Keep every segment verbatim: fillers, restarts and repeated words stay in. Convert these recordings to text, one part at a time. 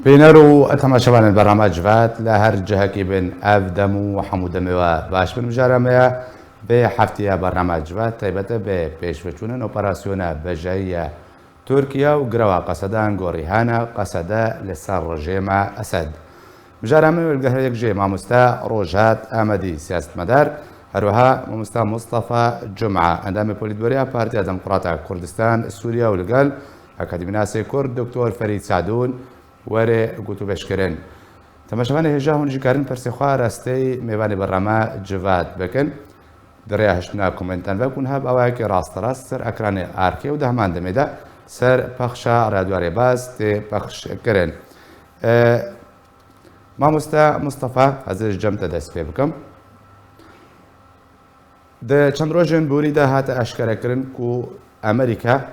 Bîner û temaşevanên bernameya Civat li her cihekî bin, ev dem û hemû demê we baş bin. Mijara me ya vê heftiya bernameya Civat taybet e bi pêşveçûnên operasyona bejayî ya Tirkiye û gireva Qesedan ku rîhana Qesede li ser rejîma Esed. Mijara me wê li gel yek jê mamoste Rojhat Amedî, siyasetmedar, her wiha mamoste Mustafa Cuma, endamê polîtbûroya Partiya Demokrata Kurdistan Sûriye û li gel akademînasê Kurd Doktor Ferîd Sadûn were gotûbêjkirin. Temaşevanê hêja hûn jî karin pirsê xwe rasteyî mêvanê bernameya Civat bikin. Di rêya hiştina komentan ve ku niha bi awayekî rasterast ser ekranê arkê û di heman demê de ser pexşa Radyo Rêbaz tê pexş kirin. E, Mamoste Mustafa, ez ê ji cem te dest pê bikim. Di çend rojên borî de hate eşkerekirin ku Amerîka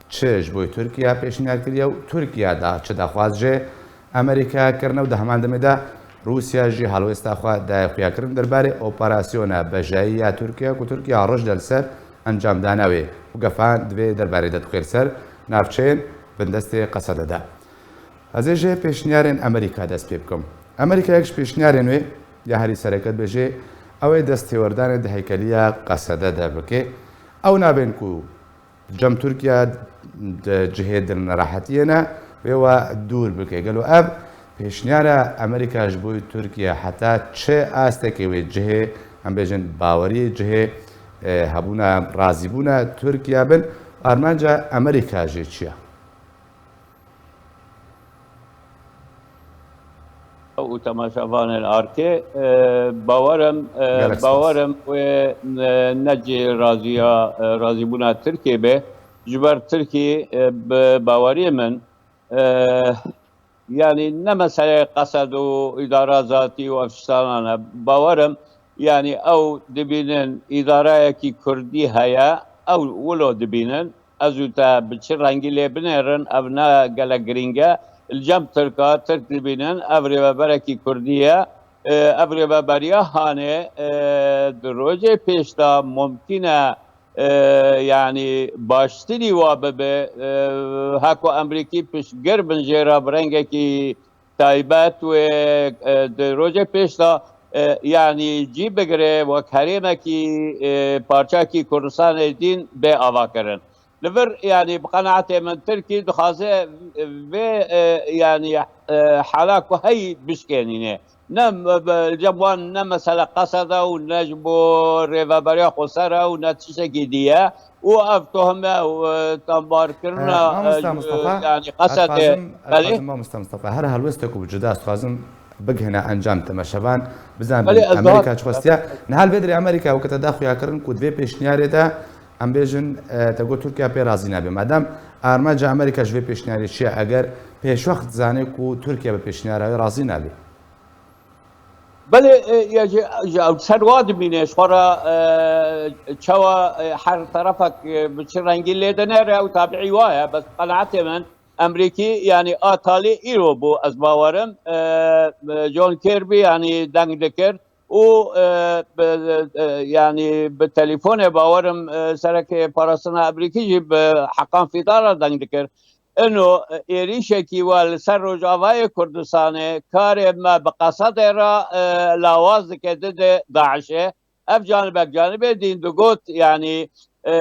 çi ji bo Tirkiye pêşniyar kiriye û Tirkiye da çi daxwaz ji Amerîka kirine û di heman demê de Rûsya jî helwêsta xwe daye xuyakirin derbarê operasyona bejayî ya Tirkiye ku Tirkiye roj de li ser encam dane wê û gefan di vê derbarê de dixwê li ser navçeyên bindestê Qesede de. Ez ê ji pêşniyarên Amerîka dest pê bikim. Amerîka yek ji pêşniyarên wê ya herî sereke dibêje, ew ê dest têwerdanê di heykeliya Qesede de bike. Ew nabên ku cem Tirkiye di cihê di nerehetiyê ne, wê we dûr bike. Gelo ev pêşniyara Amerîka ji bo Tirkiye heta çi astekê wê cihê, em bêjin baweriyê cihê, e, hebûna razîbûna Tirkiye bin, armanca Amerîka jî çi ye? û temaşevanên arkê, e, bawerim, e, Gelek spas. Bawerim wê, e, ne cî raziya, e, razîbûna Tirkiyê be. Ji ber Tirkî, e, bi baweriyê min, e, yanî ne meseleyê qesed û îdara zatî û ev tiştanan e. Bawerim, yanî ew dibînin îdareyekî kurdî heye, ew wilo dibînin. Ez û te bi çi rengî lê binêrin, ev ne gelek girîng e. Li cem Tirka, Tirk dibînin, ev rêveberekî kurdî ye. E, ev rêveberiya hanê, e, di rojê pêş de mumkîn e, e, yanî baştirî wa bibe, e, heko Emrîkî piştgir bin jê re bi rengekî taybet wê, e, di rojê pêş de, e, yanî cî bigire wek herêmekî, e, parçakî Kurdistanê din bê avakirin. Li vir, yanî bi qenaetê min Tirkî dixwaze vê, e, yanî, e, hala ku heyî bişkênîne. Ne, e, cem wan ne mesele qesed e û ne ji bo rêveberiya xweser e û ne tiştekî dî ye. Û ev tohme û, e, tembarkirina, e, mamosta Mustafa, yanî qesed e. Belê? Mamosta Mustafa, her helwestek ku bi cuda dixwazim bigihine encam temeşevan, bizan Amerîka çi xwestiye. Niha li vê derê Amerîka weke te da xuyakirin ku di vê pêşniyarê de em bêjin, e, te got Tirkiye pê razî nabe. Madem armanca Amerîka ji vê pêşniyarê çi ye, eger pêşwext zanê ku Tirkiye bi pêşniyara wê razî nabe? Belê, e, ya ji, ji ew ser wa dimîne, ji xwe re, e, çawa, e, her terefek, e, bi çi rengî lê dinêre, ew tabiî wa ye. Bes qenaetê min, Emrîkî, yanî a talî îro bû, ez bawerim, e, e, John Kirby, yanî deng dikir û, e, bi, e, yanî bi telîfonê bawerim, e, serekê parastina Emrîkî jî bi Heqan Fîdar re deng dikir. Ino êrîşekî we li ser Rojavayê Kurdistanê karê me bi qesedê re, e, lawaz dike dide DAIŞê. Ev canibek, canibê dîn digot, yanî, e,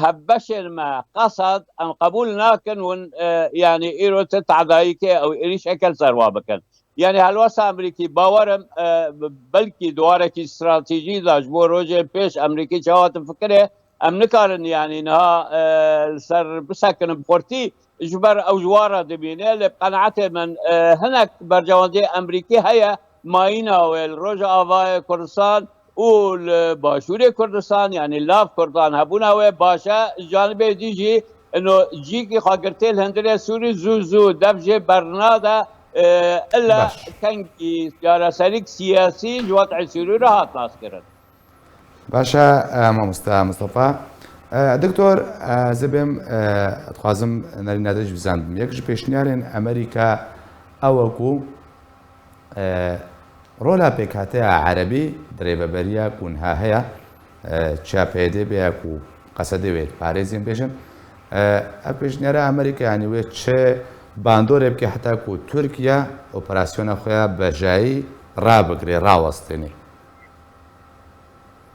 hevbeşên me qesed em qebûl nakin hûn, e, yanî îro ti tadayîke ew êrîşeke li ser wa bikin. Yanî helwesta Amerîkî, bawerim, e, belkî di warekî stratejî de ji bo rojên pêş Amerîkî çawa difikire, em nikarin, yanî niha, e, li ser bisekinin bi xurtî, ji ber ew ji wan re dibîne. Lê bi qenaetê min, e, hinek berjewendiyê Amerîkî heye, mayîna wê li Rojavayê Kurdistan û li Başûrê Kurdistan, yanî lav Kurdan hebûna wê baş e. Ji canibê dî jî ino cîkî xwe girtê li hundirê Sûrî zû zû dev jê bernade, e, illa kengî çareserîk siyasî ji wed'ê Sûrî re hat naskirin. Baş e, e, mamoste Mustafa. E, Doktor, e, ez ê bêm, e, dixwazim nerîna te jî bizanibim. Yek ji pêşniyarên Amerîka ew e ku, e, rola pêkhateya erebî di rêveberiya ku niha heye, e, çiya P Y D be ya ku Qesedê wê parêzên bêjin. E, ev pêşniyara Amerîka, yanî wê çi Bandorê bike heta ku Tirkiye operasyona xwe ya bejayî rabigire, rawestêne.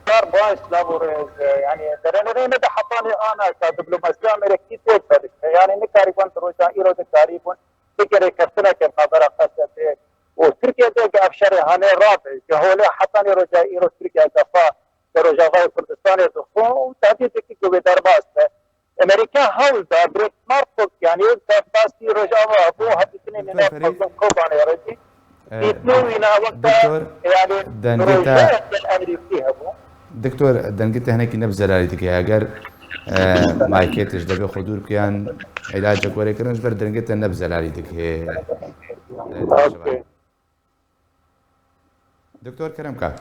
Kar baş, laborêz, yani derenê me de hetanê ana ka diplomasiya Amerîkî têk vedike. Yani nikarîbûn di roja îro de karîbûn bikerê keftineke navbera Qesedê û Tirkiye de ke ev şerê hanê rabe, ke holê hetanê roja îro Tirkiye defa ke Rojavayê Kurdistanê dixwe û tehdîdekî ku wê derbas be. Amerîka hewl da Brett Markov, yani derbasî Rojava bû, hevdîtinê li Doktor nêv Ferîd, Mezlûm Kobanê re jî, e, dîtine wîna wek Doktor, yani dengê te, projeyeke Amerîkî hebû. Doktor, dengê te hinekî ne bi zelalî dike. Eger, e, maykê te ji devê xwe dûr bike yan îlacek were kirin, ji ber dengê te ne bi zelalî dike. E, Okey. Doktor, kerem ka.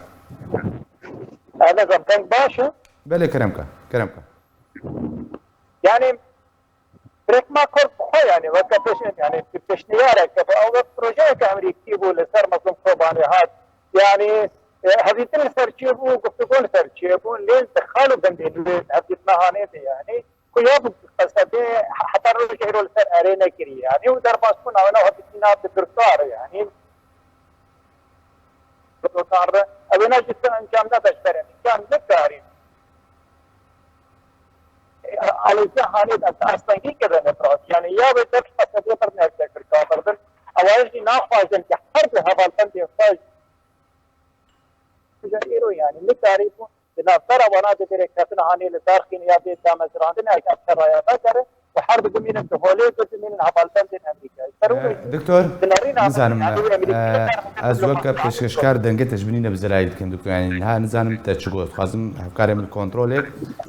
Erzan, deng baş e? Belê, kerem ka, kerem ka. Yani, Brett Markov bi xwe, yani, weke pêş-, yani, pêşniyareke bû, ew wek projeyeke Amerîkî bû, li ser Mezlûm Kobanê hat. Yani, e, hevdîtin li ser çi bû, guftûgo li ser çi bû, lê di xal û bendên wê hevdîtina hanê de, yani, ku ya bi Qesedê heta rojê îro li ser erê nekiriye, yani, û derbasbûna wê nav hevdîtina bi girkar, yani, Dokan re, ew ê ne jî tu encam nede ji ber encam nikarî. Alêziya hanê de tu astengî kirine bi rastî. Yani ya wê dev Qesedê bir nefse kir, ka bir bir. Ewa jî naxwazin ki her du hevalbendên xwe ji îro yani nikarî bû. Di navbera wana de bêrê ketina hanê li dar xîne ya bê damezrandineke seraya vekere û her du bimînin di holê de bimînin hevalbendên Amerîkayê. Ser wê Doktor, di nerîna nizanim, yani wê Amerîkî e, ez weke pêşkêşkar dengê te ji binî ne bi zelalî dikim, Doktor. Yani niha nizanim te çi got. Dixwazim hevkarê min kontrolê,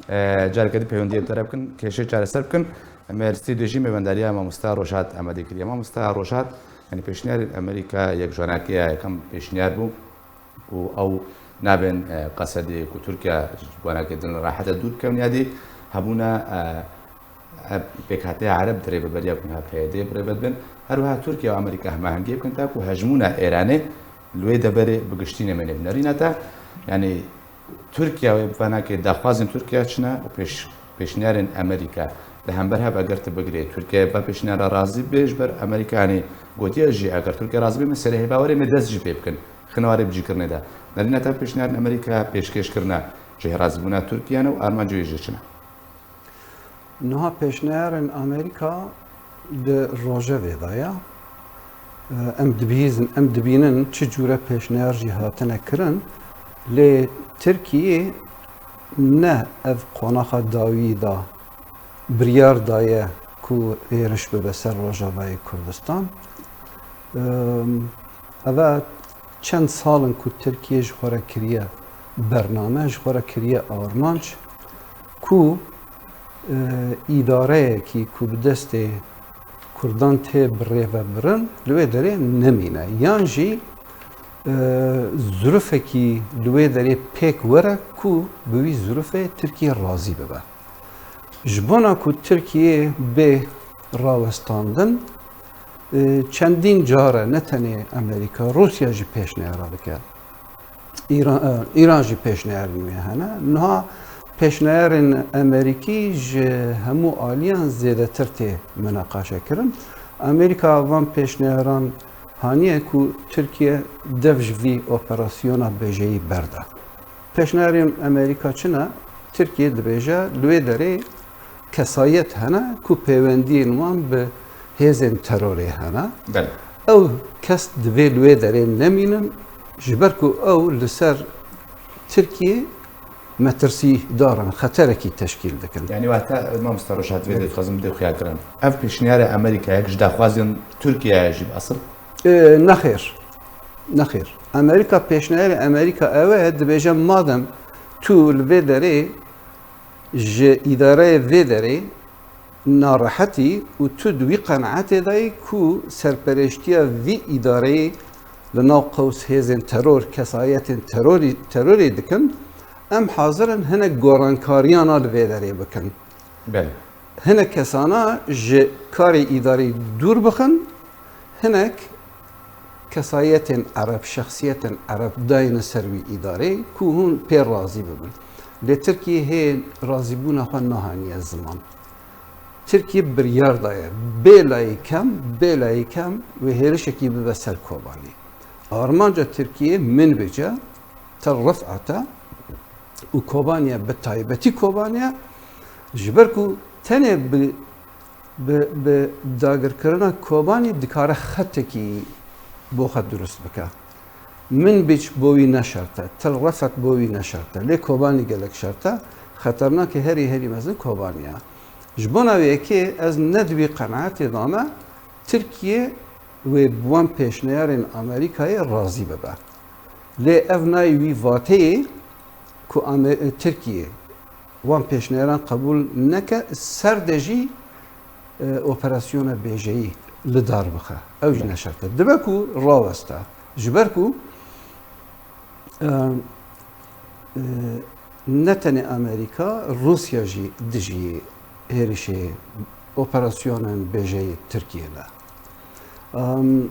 e, careke din peywendiyê te re bikin, kêşê çareser bikin. Em ê li stûdyo jî mêvendariya mamosta Rojhat Emedê kiriye. Mamosta Rojhat, yani pêşniyarên Amerîka yek ji wanakê ya yekem pêşniyar bû. Û ew nabên, e, Qesedê ku Tirkiye ji wanakê din rehet e dûr bikevin, ya dî hebûna, e, e, pêkhateya Ereb di rêveberiya ku niha P Y D bi rêve dibin. Her wiha Tirkiye û Amerîka hemahengiyê bikin ta ku hejmûna Êranê li wê deverê bi giştî nemêne. Bi nerîna te, yanî Tirkiye wê bi wanakê daxwazên Tirkiye çi ne û pêş-, pêşniyarên Amerîka li hember hev eger tu bigirê, Tirkiye bi pêşniyara razî bê, ji ber Amerîka, yanî gotiye jî eger Tirkiye razî bê, me serê hêva were me dest jî pê bikin. Xine warê bicîkirinê de. Nerîna te pêşniyarên Amerîka pêşkêş kirine, cihê razîbûna Tirkiye ne û armanca wê jî çi ne? Niha pêşniyarên Amerîka di rojevê de ye. Em dibihîzin, em dibînin çi cûre pêşniyar jî hatine kirin, lê Tirkiyê ne ev qonaxa dawî da biryar daye ku êriş bibe ser Rojavayê Kurdistan. Em, eve çend sal in ku Tirkiye ji xwe re kiriye bername, ji xwe re kiriye armanc ku, e, îdareyekî ku bi destê Kurdan tê birêvebirin, li wê derê nemîne. Yan jî, e, zirûfekî li wê derê pêk were ku bi wî zirûfê Tirkiye razî bibe. Ji bona ku Tirkiye bê rawestandin, e, çendîn care ne tenê Amerîka, Rûsya jî pêşniyara dike. Îran, e, Îran jî pêşniyarên wê hene. Niha pêşniyarên Amerîkî ji hemû aliyan zêdetir tê minaqaşekirin. Amerîka van pêşniyaran haniye ku Tirkiye dev ji vî operasyona bejeyî berda. Pêşniyarên Amerîka çi ne? Tirkiye dibêje, li wê derê kesayet hene ku pêwendiyên wan bi hêzên terorê hene. Belê. Ew kes divê li wê derê nemînin, ji ber ku ew li ser Tirkiyê metirsîdar in, xeterekî teşkîl dikin. Yanî wate, mamosta Rojhat, vê de dixwazim bidê xuyakirin. Ev pêşniyara Amerîkayek ji daxwazên Tirkiyeyê jî bi esil? Ê, nexêr. Nexêr. Amerîka pêşniyarê Amerîka ew e, dibêje madem tu li vê derê ji îdareyê vê derê narehetî û tu di wî qenaetê de yî ku serpereştiya vî îdareyê li nav qews hêzên teror, kesayetên terorî, terorê dikin, em hazir in hinek gorankariyana li vê derê bikin. Belê. Hinek kesana ji karê îdarî dûr bixin, hinek kesayetên ereb, şexsiyetên ereb dayine ser wî îdarê ku hûn pê razî bibin. Lê Tirkiye hê razîbûna xwe nahaniye ziman. Tirkiye biryar daye bêlayî kem, bêlayî kem wê hêrişekî bibe ser Kobanî. Armanca Tirkiyê Minbic'e, Tel Rifat e û Kobaniye, bi taybetî Kobaniye, ji ber ku tenê bi, bi, bi dagirkirina Kobanî dikare xetekî bo xwe dirust bike. Minbic bo wî ne şert e, Tel Refet bo wî ne şert e. Lê Kobanî gelek şert e. Xeternakê herî herî mezin Kobanî ye. Ji bona wê yekê ez ne di wî qenaetê de me, Tirkiye wê bi wan pêşneyarên Amerîkayê razî bibe. Lê ev nayê wî vateyê ku Amer-, Tirkiye wan pêşneyaran qebûl neke, ser de jî, e, operasyona bêjeyî li dar bixe. Ew jî ne şert e. Dibe ku raweste. Ji ber ku, e, e, ne tenê Amerîka, Rûsya jî dijî hêrişê operasyonên bêjeyî Tirkiyê ne. Em,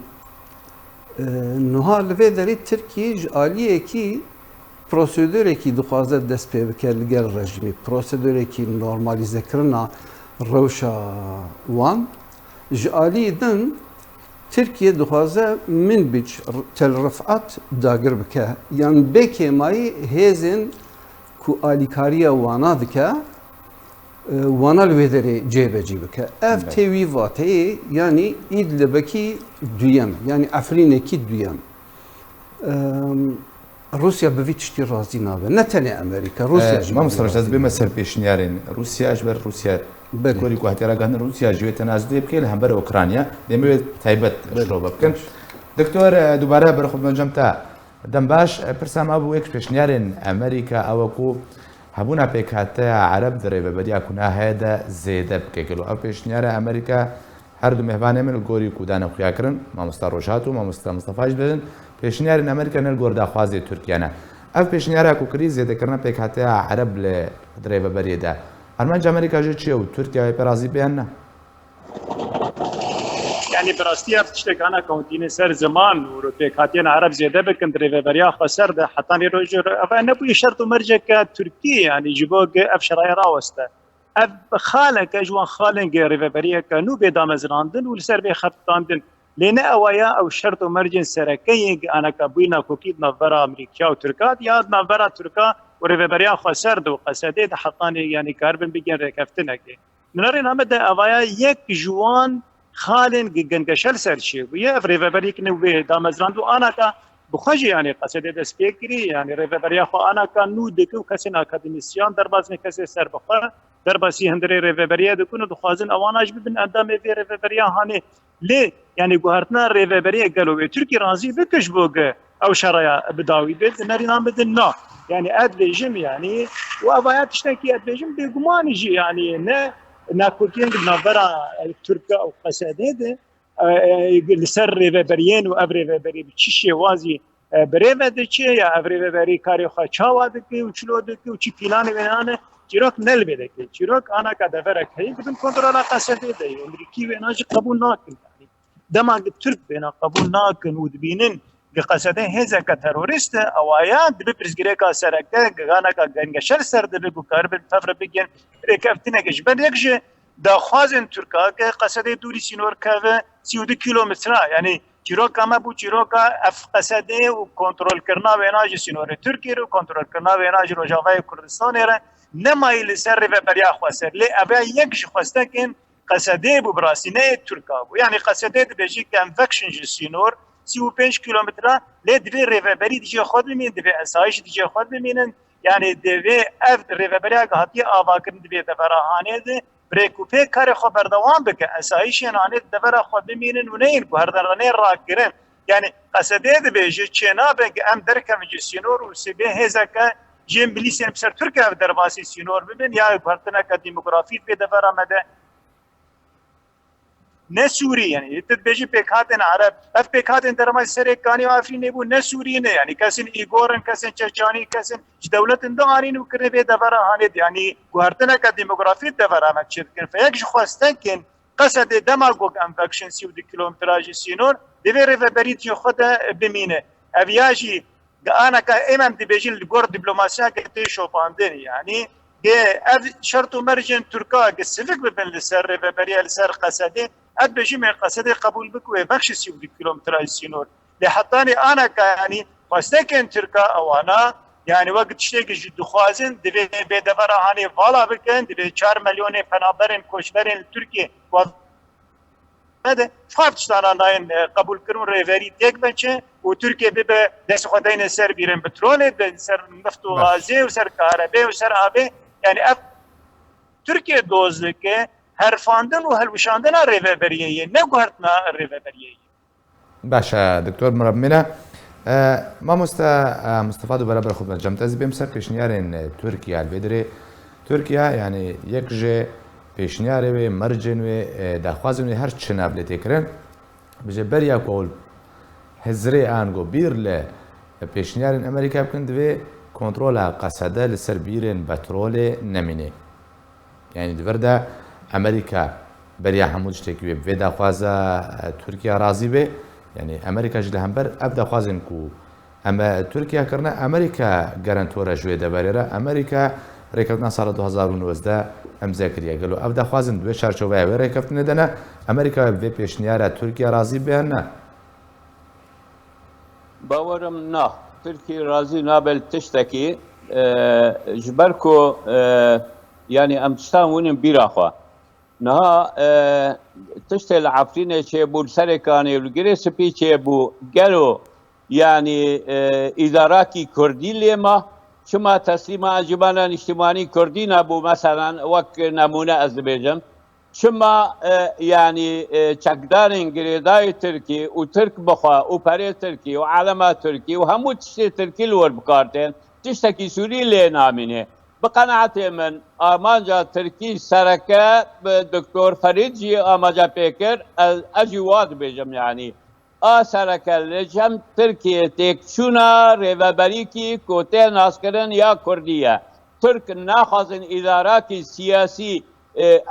e, niha li vê derê Tirkiye ji aliyekî prosedûrekî dixwaze dest pê bike li gel rejîmê, prosedûrekî normalîzekirina rewşa wan. Ji aliyê din Tirkiye dixwaze Minbic, Tel Rifat dagir bike, yan bê kêmayî hêzên ku alîkariya wana dike, e, wana li wê derê cêbecî bike. Ev Belê. tê wî vateyê, yanî Îdlibekî duyem, yanî Efrînekî duyem. Em, Rûsya bi vî tiştî razî nabe. Ne tenê Amerîka, Rûsya Ee, jî Mamosta bi vî Rojda, ez razî bême nabe. ser pêşniyarên Rûsya, ji ber Rûsya Belê. gorî ku hatiye ragihandin, Rûsya ji wê tenazulê bike li hember Ukrayna. Demê wê taybet Belê. şirove bikin. Baş. Doktor, e, dubare ber xwe bimecem te. Dem baş, e, pirsa me bû, yek ji pêşniyarên Amerîka ew e ku hebûna pêkhateya Ereb di rêveberiya ku niha heye de zêde bike. Gelo ev pêşniyara Amerîka Her du mêvanê min li gorî ku dane xuya kirin, mamosta Rojhat û mamosta Mistefa jî dibêjin, pêşniyarên Amerîka ne li gor daxwazê Tirkiye ne. Ev pêşniyara ku kirî zêdekirina pêkhateya Ereb li di rêveberiyê de. Armanca Amerîka jî çi ye û Tirkiye wê pê razî be yan ne? Yanî bi rastî ev tiştek ana kewtîne ser ziman û pêkhatiyên Ereb zêde bikin di rêveberiya xweser de hetanî rojê re. Ev nebûye şert û merceke Tirkî, yanî ji bo ku ev şeraya raweste. Ev xaleke ji wan xalên ge rêveberiyeke nû bê damezrandin û li ser bê xebitandin. Lê ne ewa ya ew şert û mercên sereke yên ge aneka bûyî nakokî di navbera Amerîkiya û Tirka de ya di navbera Tirka û rêveberiya xweser de û Qesedê de hetanê, yanî karibin bigên rêkeftinekê. Di nerîna me de ewa ya yek ji wan xalên ge gengeşe li ser çêbûye. Ev rêveberiyek nû bê damezrand û aneka bi xwe jî, yanî Qesedê dest pê kirî, yanî rêveberiya xwe anaka nû dike û kesên akademîsyan derbasî ne, kesê serbixwe derbasî hundirê rêveberiyê dikin û dixwazin ewana jî bibin endamê vê rêveberiya hanê. Lê, yanî guhertina rêveberiyê gelo wê Tirkî razî bike ji bo ku ew şeraya bi dawî bê, di nerîna min de na. Yanî ez dibêjim, yanî û ev aya tiştekî ez dibêjim, bêgumanî jî, yanî ne nakokiyên di navbera, e, Tirka û Qesedê de, e, e, li ser rêveberiyên û ev rêveberî bi çi şêwazî, e, bi rê ve diçe ya ev rêveberî karê xwe çawa dike û çilo dike û çi pîlanê wê hene, çîrok ne li vê dike. Çîrok anaka deverek heye dibin kontrola Qesedê de ye. Amerîkî wêna jî qebûl nakin. Yanî dema ki Tirk wêna qebûl nakin û dibînin ki Qesedê hêzeke terorîst e, ewaya dibe pirsgirêka sereke, ganeka gengeşe li ser dibe ku karibin tev re bigên rêkeftineke ji ber yek ji daxwazên Tirka ke Qesedê dûrî sînor keve sî û du kîlometre, yanî çîroka me bû çîroka ev Qesedê û kontrolkirina wêna ji sînorê Tirkiyê re û kontrolkirina wêna ji Rojavayê Kurdistanê re, nemayî li ser rêveberiya xweser. Lê ev ya yek ji xwestekên Qesedê bû, bi rastî ne yê Tirka bû. Yanî Qesedê dibêjî ke em vekşin ji sînor sî û pênc kîlometre, lê divê rêveberî di cihê xwe bimînin, divê esayîş di cihê xwe bimînin. Yanî divê ev rêveberiya ke hatiye avakirin di vê devera hanê de bi rêkûpêk karê xwe berdewam bike, esayîşên hanê di devera xwe bimînin û neyên guherdanê rakirin. Yanî Qesedê dibêje çênabe ke em derkevin ji sînor û sibê hêzeke jê milîsên bi ser Tirkiye ev derbasî sînor bibin ya guhertineke demografî di vê devera me de ne Sûrî, yanî tu dibêjî pêkhatên Ereb. Ev pêkhatên derma Serê Kanî û Efrînê bû, ne Sûrî ne, yanî kesên Îgor in, kesên Çeçanî, kesên ji dewletin de anîn û kirin vê devera hanê de, yanî guhertineke demografî devera me çêdikin. Fe yek ji xwestekên Qesedê dema got em vekşin sî û du kîlometre ji sînor, divê rêveberî cihê xwe de bimîne. Ev ya jî Di anaka êm em dibêjin li gor diplomasiyeke tê şopandin, yanî Yê ev şert û mercên Tirka ki sivik bibin li ser rêveberiya li ser Qesedê, ev bêjî me Qesedê qebûl bik wê bexşî sî û du kilometraj sînor. Lê hetanî anaka, yanî xwestekên Tirka ewana, yanî wek tiştekî jî dixwazin, divê bêdevera hanê vala bikin, divê çar milyonê penaberên koçberên li Tirkiyê wa nede. Çar tiştana nayên, e, qebûl kirin û rêverî têk ben çi û Tirkiye bibe dest xwe deyne ser bîrên petrolê, de ser neft û Baş. gazê û ser karebê û ser avê. Yani ev Tirkiye doz dike, herfandin û hilwişandina rêveberiyê ye, ne guhertina rêveberiyê ye. Baş e, Doktor Murad Mîna. E, mamoste, e, Mustafa dubare ber xwe cem te ez bêm ser pêşniyarên, e, Tirkiye li vê dirê. Tirkiye, yani yek ji pêşniyarê wê, mercên wê, e, daxwazên wê her çi nav lê tê kirin. Bije beriya ku ew hizrê an go bîr li pêşniyarên Amerîka bikin, divê kontrola Qesede li ser bîrên petrolê nemîne. Yani di vir de Amerîka beriya hemû tiştekî wê bi vê daxwaza, e, Tirkiye razî be. Yani Amerîka jî li hember ev daxwazên ku em, e, Tirkiye kirine, Amerîka garantor e ji wê deverê re. Amerîka rêkeftina sala du hazar û nozdeh imze kiriye. Gelo ev daxwazin di wê çarçoveya wê rêkeftinê de ne? Amerîka bi vê pêşniyara Tirkiye razî be yan ne? Bawerim na. Tirkî razî nabe li tiştekî, e, ji ber ku, e, yanî em tiştan wînin bîra xwe. Niha, e, tiştê li Efrînê çêbû, li Serêkanê û li Girê Spî çêbû, gelo, yanî, e, îdarakî Kurdî lê ma, çima teslîma Encûmena Niştimanî Kurdî nebû, meselan, wek nemûne ez dibêjim. Çima, e, yanî, e, çekdarên girêdayî Tirkî û Tirk bixwe û perê Tirkî û alema Tirkî û hemû tiştê Tirkî li wir bi kar tên, tiştekî Sûrî lê namîne? Bi qenaetê min, amanca Tirkî sereke bi Doktor Ferîd jî amaca pê kir, ez, ez jî wa dibêjim, yanî. A sereke li cem Tirkiyê têkçûna rêveberîkî ku tê naskirin ya Kurdî ye. Tirk naxwazin îdarakî siyasî, e, e,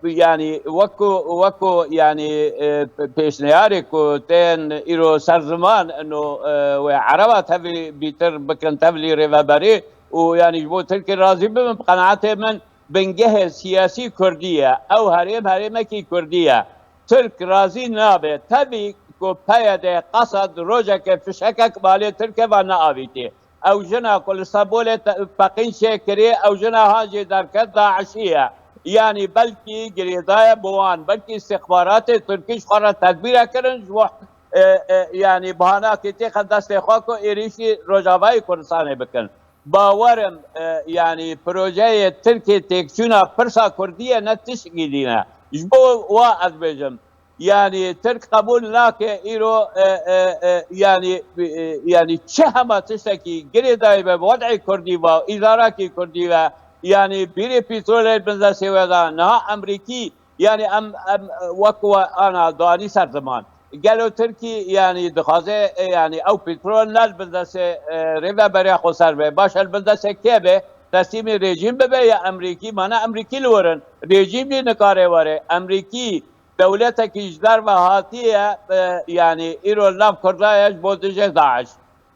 yanî weko, weko, yanî, e, pêşniyarê ku tên îro ser ziman ino, e, wê ereba tevlî bîtir bikin, tevlî rêveberî û yanî ji bo Tirkî razî bibin, bi qenaetê min bingehê siyasî Kurdî ye. Ew herêm herêmekî Kurdî ye. Tirk razî nabe. Tevî ku P Y D, Qesed rojeke fişekek malê Tirke ve neavîtî. Ew jina ku li Stenbolê te-, teqîn çêkirî, ew jina han jê derket DAIŞî ye. Yanî belkî girêdaye bi wan, belkî îstixbaratê Tirkî ji xwe re tedbîre kirin, ji bo, e, e, yanî bahanakê têxe destê xwe ku êrîşî Rojavayê Kurdistanê bikin. Bawerim, e, yanî projeyê Tirkê têkçûna pirsa Kurdî ye, ne tişkî dîn e. Ji bo wa ez bêjim, yanî Tirk qebûl nake îro, e, e, e, yanî, e, yanî çi hema tiştekî girêdayî be, bi wed'ê Kurdî ve, îdarakî Kurdî ve, yanî bîrê pîtrolê li bin destê we de, niha Emrîkî, yanî em, em, wek we ana danî ser ziman. Gelo Tirkî, yanî, dixwaze, e, yanî, ew petrol ne li bin destê, e, rêveberiya xweser be. Baş e, li bin destê kê be? Teslîmî rejîm bibe ya Emrîkî, mane Emrîkî li wir in. Rejîm jî nikare were. Emrîkî dewletekî ji derve hatiye, e, yanî, îro li nav Kurda ye ji bo dijê DAIŞ.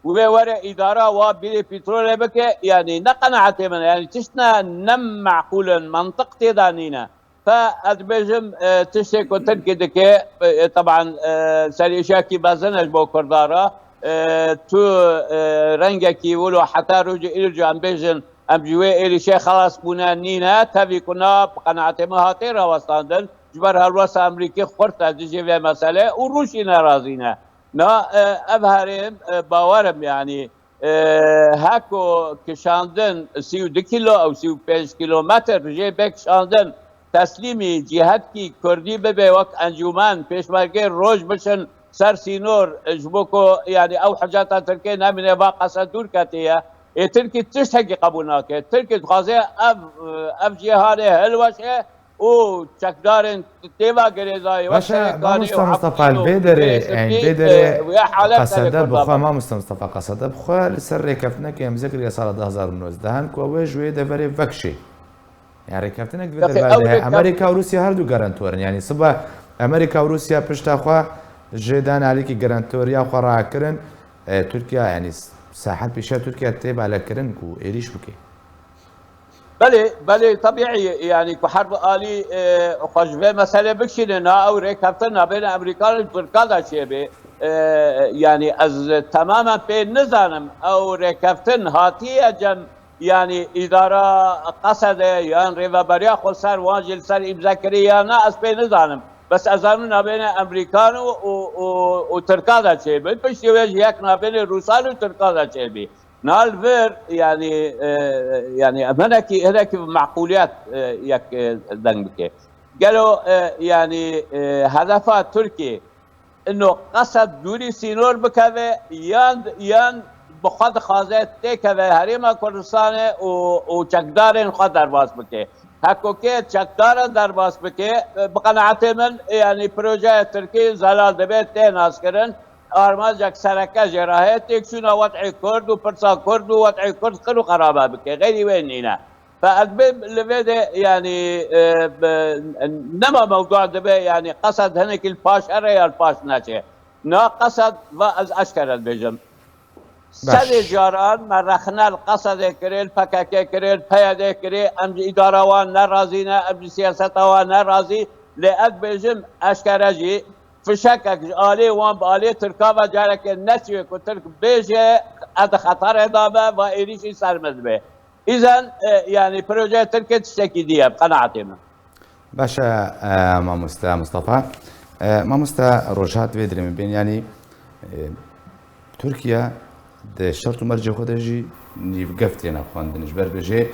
Wê were îdara wa bîrê petrolê bike, yanî, ne qenaetê min e, yanî, tişt ne, ne meqûl in, mantiq tê de nîne. Fe ez dibêjim, e, tiştê ku Tirkî dike, e, teban, e, serêşiyekî mezin e ji bo Kurda re. E, tu, e, rengekî wilo heta rojê îro jî em bêjin, em ji wê êrîşê xelas bûne nîne, tevî ku na bi qenaetê min hatê rawestandin, ji ber helwesta Amerîkî xurt e dijî vê meselê û Rûsî nerazî ne. Na, e, ev herêm, e, bawerim, yanî, e, heko kişandin sî û du kîlo ew sî û pênc kîlometr jê bê kişandin, teslîmî cîhetkî Kurdî bibe wek encûmen, pêşmergê roj biçin ser sînor, e, ji bo ku, yanî, ew hicata Tirkê nemîne, va qese dûr ketiye. Ê Tirkî tiştekî qebûl nake. Tirkî dixwaze ev, e, ev cîhanê hilweşe û çekdarên têva girêdayî wek Baş e, Serêkanî û mamosta Mustafa, Efrîn û vê derê, Girê Spî, yanî vê derê e, wê halet Qesede serê Kurda bixwe, bin. Mamosta Mustafa, Qesede bixwe li ser rêkeftinekê imze kiriye sala du hazar û nozdeh, ku ew ê ji wê deverê vekişê. Yani rêkeftinek vê Yaqê derve ew de heye. rêkeft- Amerîka û Rûsya her du garantor in. Yani siba Amerîka û Rûsya pişta xwe ji dan alîkî garantoriya xwe rakirin, e, Tirkiye, yani s-, sahet pêşiya Tirkiye tê balekirin ku êrîş bike. Belê, belê, tebîî, yanî ku herb alî, e, xwe ji vê meselê bikişîne, na ew rêkeftin nabêne Amerîkan û Tirkan de çêbê. E, yanî ez temamen pê nizanim ew rêkeftin hatiye cem, yanî îdara Qesede yan Rêveberiya Xweser wan jî li ser îmze kirî ya na, ez pê nizanim. Bes ez zanim nabêne Amerîkan û, û, û, û Tirkan de çêbê. Piştî wê jî yek nabêne Rûsan û Tirkan de çêbî. Na li vir, yanî, e, yanî em hinekî, hinekî bi meqûliyet, e, yek, e, deng bike. Gelo, e, yanî, e, hedefa Tirkiyê ino Qesed dûrî sînor bikeve yan, yan bi xwe dixwaze têkeve Herêma Kurdistanê û, û çekdarên xwe derbas bike. Heko kê çekdaran derbas bike, e, bi qenaetê min, e, yanî projeya Tirkî zelal dibe tê naskirin. Armancek sereke jê re heye, têkçûna wet'ê Kurd û pirsa Kurd û wet'ê Kurd qir û qerabe bike. Xeyrî wê nîne. Fe ez bê li vê de, yanî, e, be, nema mewdua dibe, yanî Qesed hinekî li paş here ya li paş neçe. Na Qesed va ez eşkere dibêjim. Baş. Sedê caran me rexne li Qesedê kirê, li P K K kirê, li P Y D kirê, em ji îdara wan nerazî ne, em ji siyaseta wan nerazî, lê ez dibêjim eşkere jî fişekek ji alê wan bi alê Tirka ve careke neçûye ku Tirk bêje, ez di xeterê de me, va êrîşî ser me dibe. Îzen, e, yanî projeya Tirkê tiştekî dî ye, bi qenaetê min. Baş e, e, mamoste Mustafa. E, mamoste Rojhat, vê dirê min bên, yanî, e, Tirkiye di şert û mercê xwe de jî nîvgef têne xwendin. Ji ber bêjê,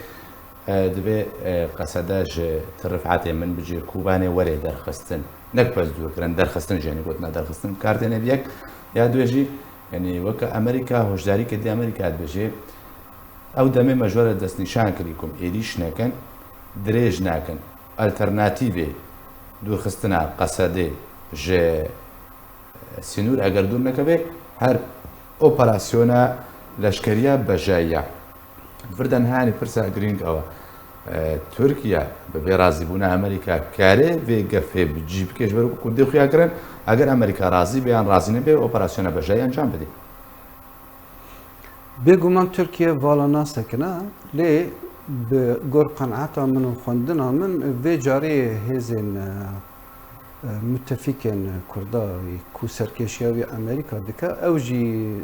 e, divê, e, Qesede ji Tirifetê min bicê Kobanê were derxistin. Nek bes dûr kirin, derxistin jî, yanî gotina derxistin kar têne bi yek. Ya duê jî, yanî weke Amerîka, hoşdarî kir dê Amerîka dibêjê, ew demê me ji we re destnîşan kirî ku em êrîş nekin, dirêj nakin. Alternatîvê dûrxistina Qesedê ji sînor eger dûr nekeve, her operasyona leşkeriya bejayî ya. Vir de niha, yanî pirsa girîng ew e. E, Tirkiye bi vê razîbûna Amerîka kare vê gefê bi cî bike, ji ber ku dê xuya kirin, eger Amerîka razî be yan razî nebe, operasyona bejayî encam bidê. Bêguman Tirkiye vala nasekine, lê bi gor qenaeta min û xwendina min vê carê hêzên, e, e, mutefîkên Kurda ku serkêşiya wî Amerîka dike, ew jî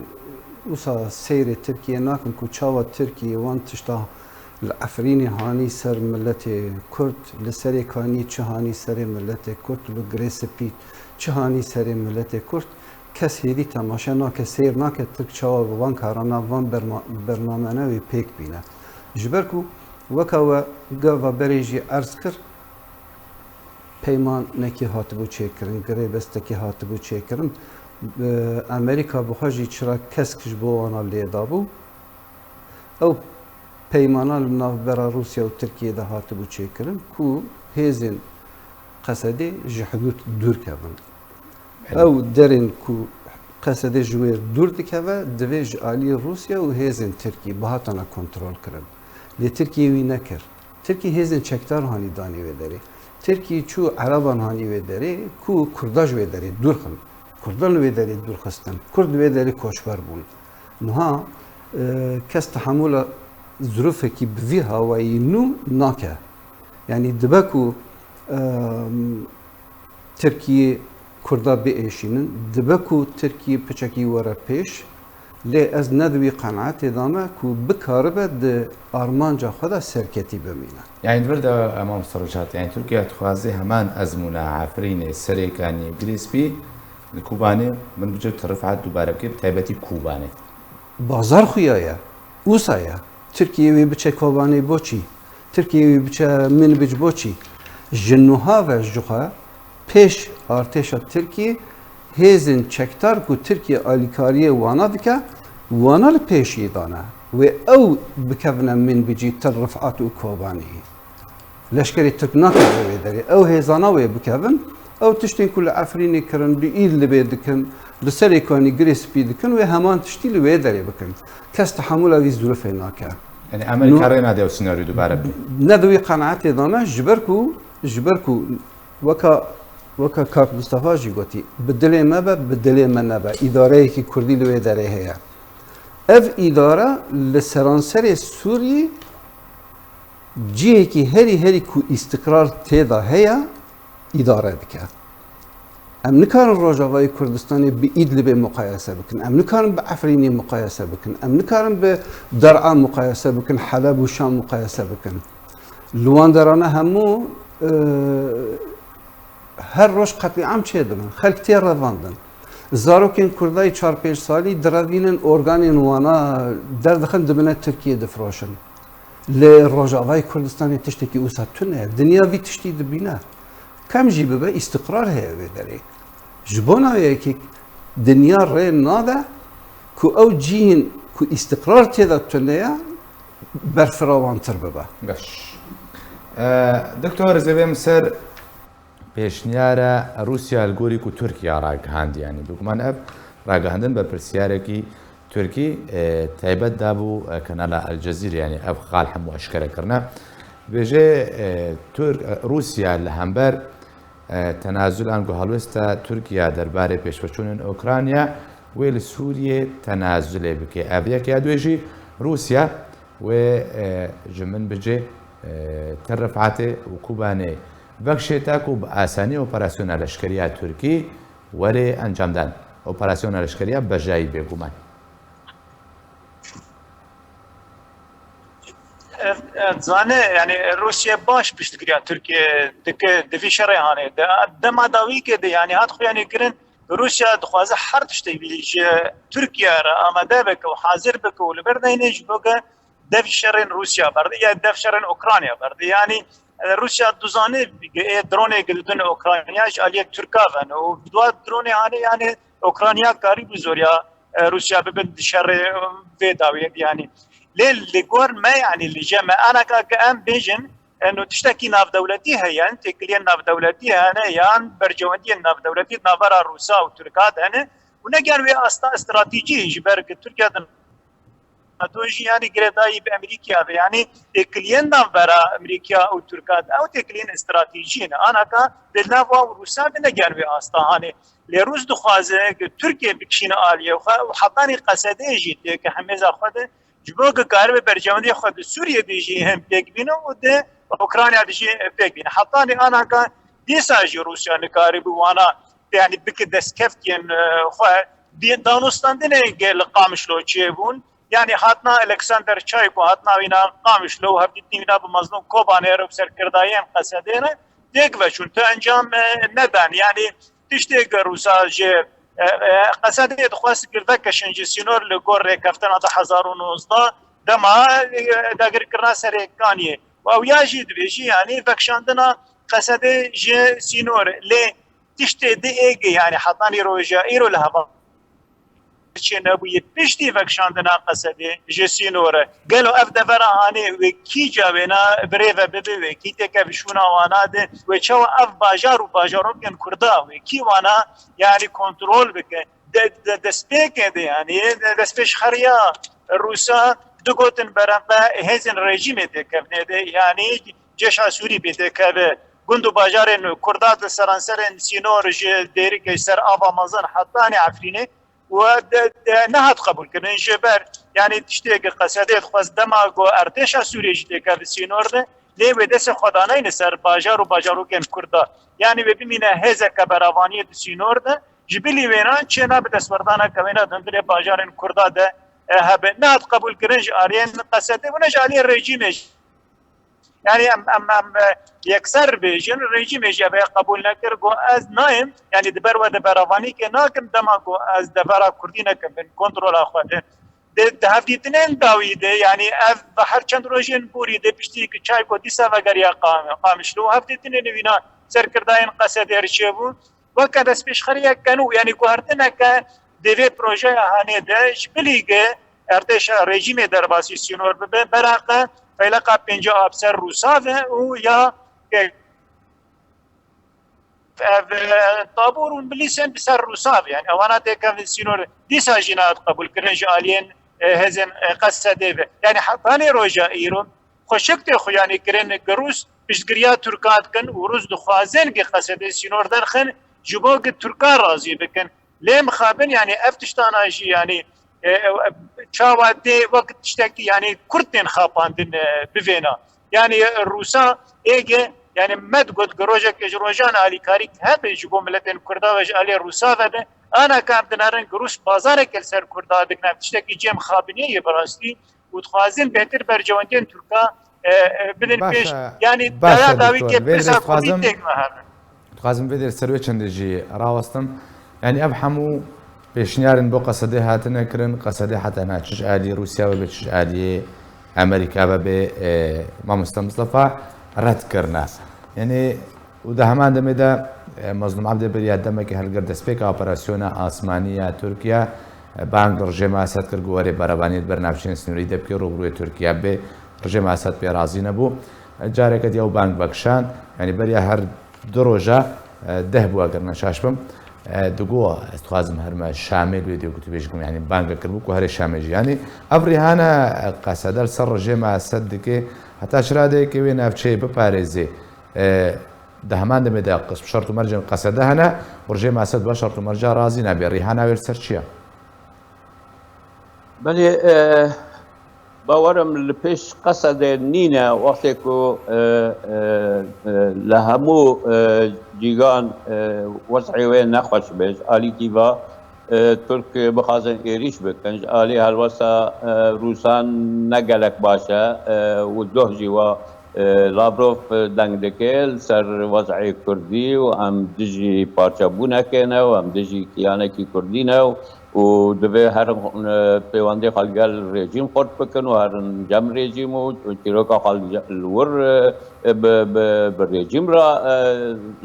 wisa seyrê Tirkiye nakin ku çawa Tirkiye wan tişta li Efrînê hanî ser miletê Kurd, li Serêkanî çi hanî serê miletê Kurd, li Girê Spî çi hanî serê miletê Kurd. Kes hêdî temaşe nake, seyr nake Tirk çawa bi van karana, van berma-, bernamene wê pêk bîne. Ji ber ku weka we gava berê jî erz kir, peymanekî hatibû çêkirin, girêbestekî hatibû çêkirin. Bi Amerîka bi xwe jî çira kesk ji bo wana lê dabû. Ew peymana li navbera Rûsya û Tirkiyê de hatibû çêkirin ku hêzên Qesedê ji hidûd dûr kevin. Belê. Ew derên ku Qesedê ji wê dûr dikeve, divê ji alî Rûsya û hêzên Tirkiyê bihatana kontrol kirin. Lê Tirkiye wî nekir. Tirkiye hêzên çekdar hanî danî wê derê. Tirkiye çû Ereban hanî wê derê ku Kurda ji wê derê dûr xin. Kurdan li wê derê dûr xistin. Kurd li wê derê koçber bûn. Niha, e, kes tehemûla zirûfekî bi vî hawayî nû nake. Yanî dibe ku, e, Tirkiyê Kurda biêşînin, dibe ku Tirkiyê piçekî were pêş, lê ez ne di wî qenaetê de me ku bikaribe di armanca xwe de serketî bimîne. Yanî di vir de, e, mamoste Rojhat, yanî Tirkiye dixwaze heman ezmûna Efrînê, Serêkanî, Girê Spî li Kobanê min bice Tirifet dubare bike, bi taybetî Kobanê. Bazar xuya ye. Wisa ye. Tirkiye wê biçe Kobanê boçî? Tirkiye wê biçe Minbic boçî? Ji nuha ve jixwe pêş artêşa Tirkiye hêzên çekdar ku Tirkiye alîkariyê wana dike, wana li pêşiyê dane. Wê ew bikevine Minbicî, Til Rifat û Kobaniyê. Leşkerê Tirk nakeve wê derê. Ew hêzana wê bikevin. Ew tiştên ku li Efrînê kirin, li Îdlibê dikin, li Serêkanî Girê Spî dikin, wê heman tiştî li wê derê bikin. Kes tehemûla vî zirûfê nake. Yanî Amerîka rê nade ew senaryo dubare bibî? Ne di wî qenaetê de me, ji ber ku, ji ber ku weka, weka kak Mistefa jî gotî, bi dilê me be, bi dilê me nebe, îdareyekî Kurdî li wê derê heye. Ev îdare li seranserê Sûriyê Cihekî herî herî ku îstikrar tê de heye, îdare dike. Em nikarin Rojavayê Kurdistanê bi Îdlibê muqayese bikin. Em nikarin bi Efrînê muqayese bikin. Em nikarin bi Der'a muqayese bikin, Heleb û Şam muqayese bikin. Li wan derana hemû, e, her roj qetlîam çêdibin. Xelk tê revandin. Zarokên Kurda yê çar pênc salî direvînin, organên wana derdixin, dibine Tirkiyê difiroşin. Li Rojavayê Kurdistanê tiştekî wisa tune ye. Dinya vî tiştî dibîne. Kem jî bibe, îstiqrar heye wê derê. Ji bona wê yekê dinya rê nade ku ew cihên ku îstiqrar tê de tune ye, berfirawantir bibe. Baş. E, Doktor, ez ê bêm ser pêşniyara Rûsya li gorî ku Tirkiye ragihandiye. Yanî, bi guman ev ragihandin berpirsiyarekî Tirkî, e, taybet dabû, e, kanala El Cezîre, yanî ev xal hemû eşkere kirine. Dibêje, e, Tirk, e, Rûsya li hember, e, tenazulan ku helwesta Tirkiye derbarê pêşveçûnên Ukrayna wê li Sûriyê tenazulê bike. Ev yek ya, duyê jî Rûsya wê, e, ji min bicê, e, Tel Rifatê û Kobanê vekişêta ku bi asanî operasyona leşkeriya Tirkî were encamdan. Operasyona leşkeriya bejayî bê guman. E, e, dizane, yani Rûsya baş piştgiriya Tirkiye dike di vî şerê hanê de. Dema dawî ke de, yani hat xuyanî kirin, Rûsya dixwaze her tiştê wî ji Tirkiye re amade bike û hazir bike û li ber deyne ji bo ke dev şerên Rûsya berde, ya dev şerên Ukrayna berde. Yani, e, Rûsya dizane, e, dronê gidin Ukrayna ji aliyê Tirka ve ne. Û bi dua dronê hanê, yani Ukrayna karî bi zoriya, e, Rûsya bibin di şerê, e, vê dawiyê de, yani. Lê li gor me, yani li cem me, anaka ke em bêjin, eno tiştekî navdewletî heye, yan têkiliyên navdewletî hene, yan berjewendiyên navdewletî navbera Rûsa û Tirka de hene, û ne gen wê asta stratejî ji ber ku Tirkiye di NATO jî, yani girêdayî bi Amerîkaya ve, yani têkiliyên navbera Amerîka û Tirka de, ew têkiliyên stratejî ne. Anaka di nava Rûsa de ne gen wê asta hanê. Lê Rûs dixwaze ku Tirkiye bikişîne aliyê xwe û hetanî Qesedê jî têke hemêza xwe de, ji bo ku karibe berjewendiyê xwe di Sûriyê de jî hem pêk bîne û di Ukrayna de jî pêk bîne. Hetanî anaka dîsa jî Rûsya nikaribû wana, yani bike destkeftiyên, e, xwe. Di danûstandinê li Qamişlo çêbûn, yani hatina Alexander Çayko, hatina wîna Qamişlo û hevdîtinê wîna bi Mazlûm Kobanê re û serkirdayên Qesedê re têk veçûn. Tu encam, e, nedan. Yani tiştê ku Rûsa ji, e, e, Qesedê dixwest girve keşin ji sînor li gor rêkeftina du hezar û nozdeh dema, e, dagirkirina Serêkaniyê. Û ew ya jî dibêjî, yani vekişandina Qesedê ji sînor. Lê tiştê di êgê, yani hetanî roja îro li heva çê nebûye piştî vekişandina Qesedê ji sînor e. Gelo ev devera hanê wê kî cawêna birêve bibe, wê kî têke bi şûna wana de, wê çawa ev bajar û bajarokên Kurda, wê kî wana yani kontrol bike? De, de, destpêkê de yani, de, destpêşxeriya Rûsa digotin bereqe hêzên rejîmê têkevnê de, yani Cêşa Sûrî pê têkeve. Gund û bajarên Kurda di seranserên sînor ji Dêrikê ser ava mezin hetanî Efrînê û de, de nehat qebûlkirin ji ber, yani tiştê ku Qesedê dixwest dema ku erdêşa Sûriyê jî têkeve sînor de, lê wê destê xwe daneyne ser bajar û bajarokên Kurda. Yani wê bimîne hêzeke beravaniyê di sînor de, ji bilî wêna çêna bi destwerdana kewêna di hundirê bajarên Kurda de, e, hebe. Nehat qebûlkirin ji aliyên Qesedê û ne ji aliyê rejîmê jî. Yani em, em, em, e, yekser bêjin, rejîmê jî ev qebûl nekir, got ez nayêm, yani di ber we de beravanîkê nakim, dema got ez devera Kurdî nekim bin kontrola xwe de. Di, di hevdîtinên dawî de, yani ev ve her çend rojên borî de piştî ku Çayko dîsa vegeriya Qam-, Qamişlo û hevdîtinên wîna serkirdayên Qesedê re çêbû. Weke destpêşxeriyeke nû, yani guhertineke di vê projeya hanê de ji bilî ge erdêşa rejîmê derbasî sînor bibe, beraqe feyleqa pênce a bi ser Rûsa ve û ya ke-, ev, e, tabûr û milîsên bi ser Rûsa ve, yani ewana têkevin sînor dîsa jî nehat qebûlkirin ji aliyên, e, hêzên, e, Qesedê ve. Yani hetanê roja îro xweşik tê xuyanî kirin ku Rûs piştgiriya Tirka dikin û Rûs dixwazin ku Qesedê sînor derxin ji bo ku Tirka razî bikin. Lê mixabin, yani ev tiştana jî, yani, e, e, çawa tê wek tiştekî, yani Kurd tên xapandin, e, bivêna. Yani Rûsa êge, yani me digot ku rojek ji rojan alîkarî hebe ji bo miletên Kurda ve ji alê Rûsa ve be, ana kam dinerin ku Rûs bazarek li ser Kurda dikin, tiştekî cem xabiniyê ye bi rastî û dixwazin bêhtir bercewendiyên Tirka, e, e, bidin pêş. Baş e, yani baş e, daya dawî doktor. Kê Vê pirsa dirê Kurdî dixwazim, têk meherin. Dixwazim vê dirê ser wê çendê jî rawestim. Yani ev hemû pêşniyarên bo Qesedê hatine kirin, Qesedê heta niha çi ji aliyê Rûsya ve bê, çi ji aliyê Amerîka ve bê, e, Mamoste Mistefa red kirine. Yani û di heman demê de, e, Mezlûm Ebdê beriya demekê hilgir destpêka operasyona asmanî ya Tirkiye, e, bang li rejêma Esed kir ku were berevaniyê di ber navçeyên sînorî de bike, rûbirûyê Tirkiye bê. Rejêma Esed pê razî nebû. E, careke diya ew bang vekişand. Yani beriya her du roja, e, deh bû eger ne şaş bim. E, digo ez dixwazim herime Şamê, lê dê ku tu bêjî ku yani bang kiribû ku herê Şamê jî. Yani ev rihane, e, Qesede li ser rejêma Esed dike, heta çi radeyekê wê navçeyê biparêzê. E, Di heman demê de qis-, şert û mercên Qesede hene û rejêma Esed bi şert û merca razî nabe. Rihana wê li ser çi ye? Belê, e, bawerim li pêş Qesede nîne, wextê ku, e, e, e, li hemû, e, cîgan, e, wez'ê wê nexweş be. Ji alîkî ve, e, Tirk bixwazin êrîş bikin, ji alî helwesta, e, Rûsan ne gelek baş e, e, û doh jî wa E, Lavrov, e, deng dike li ser wez'ê Kurdî û em dijî parçebûnekê ne û em dijî kiyanekî Kurdî ne û, û divê herin, e, pêwendê xwe li gel rejîm xurt bikin û herin cem rejîm û çîroka xwe li, li wir, e, e, bi, bi, bi rejîm re, e,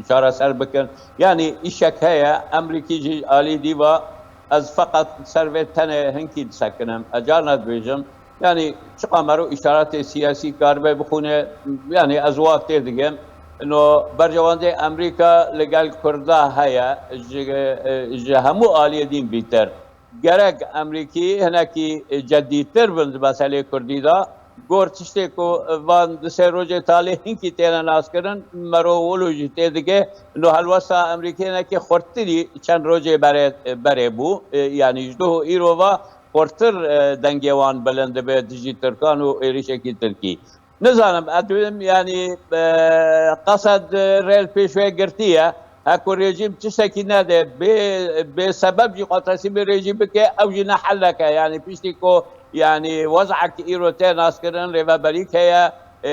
çareser bikin. Yanî îşek heye, Emrîkî jî alî dî ve ez feqet ser vê tenê hinkî disekinim. Ez carna dibêjim, Yanî çiqa mero îşaretê siyasî karibe bixwîne, yanî ez wak tê digem. No berjewendê Emrîka li gel Kurda heye, ji, ji hemû aliyê dîn bîtir. Gerek Emrîkî hinekî cedîtir bin di meselê Kurdî de. Gor tiştê ku van du sê rojê talê hinkî têne naskirin, mero wilo jî tê dike. No helwesta Emrîkê hinekî xurtirî çend rojê berê, berê bû. E, yanî ji doh û îro ve xurtir, e, dengê wan bilind dibe dijî Tirkan û êrişekî Tirkî. Nizanim, ez dibim, yanî, e, Qesed, e, rê li pêş wê girtiye. Heko rejîm tiştekî nede, bê, bê sebeb jî xwe teslîmê rejîm bike, ew jî ne hellek e. Yanî piştî ku, yanî wez'ek îro tê naskirin, rêveberîk heye, e,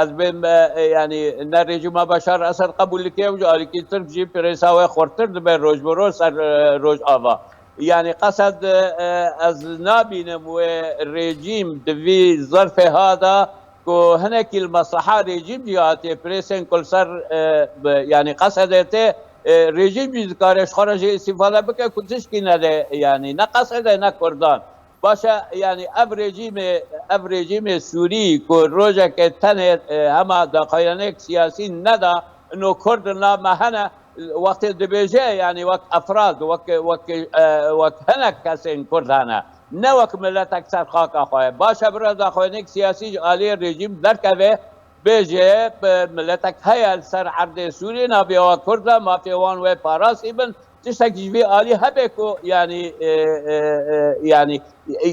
ez bêm, e, yanî ne rejîma Beşar Esed qebûl dike, ew ji alîkî Tirk jî prêsa wê xurtir dibe roj bi roj ser, e, Rojava. Yanî Qesed, e, ez nabînim wê rejîm di vî zerfê ha de ku hinekî li mesleha rejîm jî hatiye, presên ku li ser, e, bi, yanî Qesedê tê, e, rejîm jî dikare ji xwe re jê îstîfade bike ku tişkî nede, yanî ne Qesedê ne Kurdan. Baş e, yanî ev rejîmê, ev rejîmê Sûrî ku rojekê tenê, e, hema daxuyaniyek siyasî neda, ino Kurd li nav me hene, wextê dibêje, yanî wek efrad, wek, wek, e, wek hinek kesên Kurd hene, ne wek miletek ser xaka xwe ye. Baş e, bira daxuyaniyek siyasî ji aliyê rejîm derkeve, bêje, bi miletek heye li ser erdê Sûriyê, navê wa Kurd e, mafê wan wê parastî bin, tiştek ji vî alî hebe ku, yanî, e, e, e, yanî, e,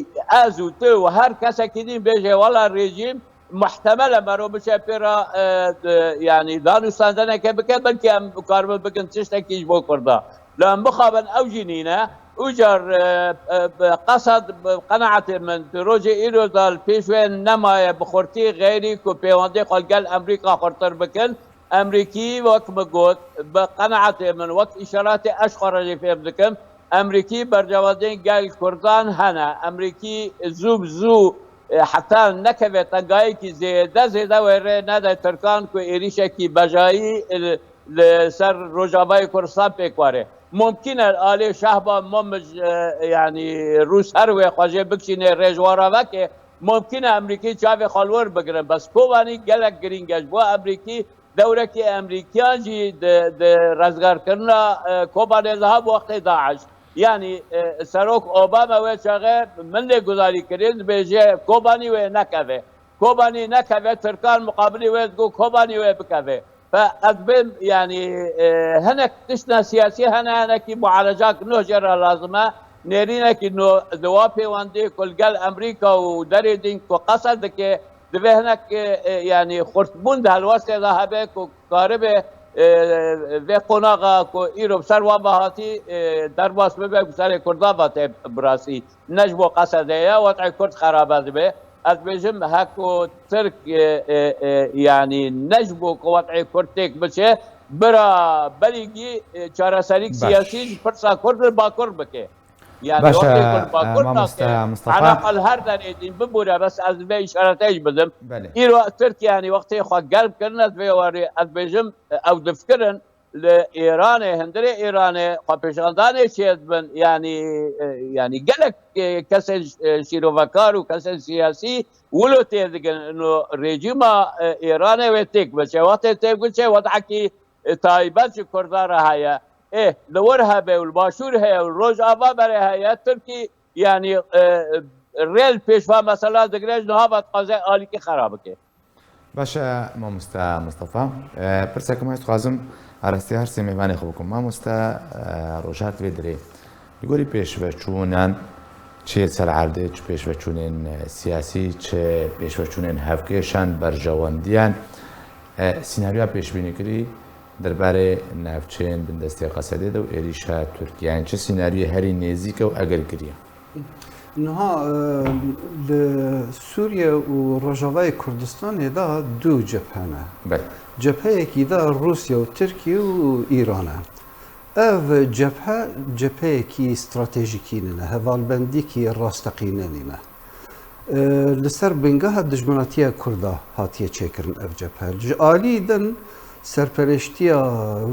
ez û tu û her kesekî din bêje, wela rejîm muhtemel e mero biçe pê re, e, e, yanî danûstandeneke bike, belkî em karibin bikin tiştekî ji bo Kurda. Lê em bixabin ew jî nîne. Ûcar, e, e, bi Qesed, bi qenaetê min, di rojê îro de li pêş wê nemaye bi xurtî, xeyrî ku pêwendê xwe li gel Emrîka xurtir bikin. Emrîkî, wek min got, bi qenaetê min, wek îşaretê ez ji xwe re jî fêm dikim, Emrîkî bercewendên gel Kurdan hene. Emrîkî zû bi zû, e, heta nekeve tengayekî zêde, zêde wê rê nede Tirkan ku êrîşekî bejayî, e, li ser Rojavayê Kurdistan pêk were. Mumkin e alê Şehba Mumij, e, yanî Rûs her wê xwe jê bikişîne rêjwara veke, mumkin e Emrîkî çavê xwe li wir bigire. Bes Kobanî gelek girîng e. Ji bo Emrîkî, dewrekî Emrîkiyan jî di, di rezgarkirina, e, Kobanê de ha bi wextê DAIŞ. Yanî, e, Serok Obama wê çaxê min lê gudarî kirin, dibêje Kobanî wê nekeve. Kobanî nekeve, Tirkan muqabilî wê digo Kobanî wê bikeve. Fe ez bêm, yanî, e, hinek tiştine siyasî hene, hinekî mualecak no jê re lazim e. Nêrînekî no di wa pêwendê ku li gel Emrîka û derê din ku Qesed dike, Divê hinek, e, e, yanî xurtbûn di helwestê de hebe ku karibe, e, vê qonaxa ku îro bi ser wan ve hatî, e, derbas bibe, bi serê Kurdan ve tê birasî. Ne ji bo Qesedê ye, wet'ê Kurd xerabe dibe. Ez dibêjim, heko Tirk, e, e, e, yanî ne ji bo ku wet'ê Kurd têk biçe, bira berîgî, e, çareserîk Baş. siyasî ji pirsa Kurd li Bakur bike. Yani Baş, wextê e, ku li Bakur e, mamoste nake, Mustafa. Eleqa li her derê din bibûre, bes ez vê îşaretê jî bidim. Belê. Îro Tirkiye, yani wextê xwe germ kirin, ez vê warê ez bêjim, e, ew difikirin li Îranê, hundirê Îranê, xwe pêşandanê çêdibin, yani, e, yani gelek, e, kesên, e, şîrovekar û kesên siyasî wilo têdikin, ino rejîma, e, Îranê wê têk biçe. Wextê têk biçe, wed'ekî, e, taybet ji Kurdan re heye. Ê, li wir hebe û li başûr heye û li Rojava berê heye, Tirkî, yani, e, rê li pêş ve mesela digire, ji niha ve dixwaze alîkî xera bike. Baş e, mamoste Mustafa. E, pirseke me ez dixwazim arastî her sê mêvanê xwe bikim. Mamoste, e, Rojar, divê dirê. Li gorî pêşveçûnan çi yê ser erdê, çi pêşveçûnên, e, siyasî, çi pêşveçûnên hevkêşan, berjewendiyan, e, sînaryoya pêşbînîkirî derbarê navçeyên bindestê Qesedê de û êrîşa Tirkiyeyê, çi sînaryoyê herî nêzîk e û egerkirî ye? Niha, e, li Sûriye û Rojavayê Kurdistanê de du cephe ne. Belê. Cepheyekî de Rûsya û Tirkiye û Îran e. Ev cephe, cepheyekî stratejîkî nîne, hevalbendîkî rasteqîne nîne. E, li ser bingeha dijminatiya Kurda hatiye çêkirin ev cephe. Ji alî din serpereştiya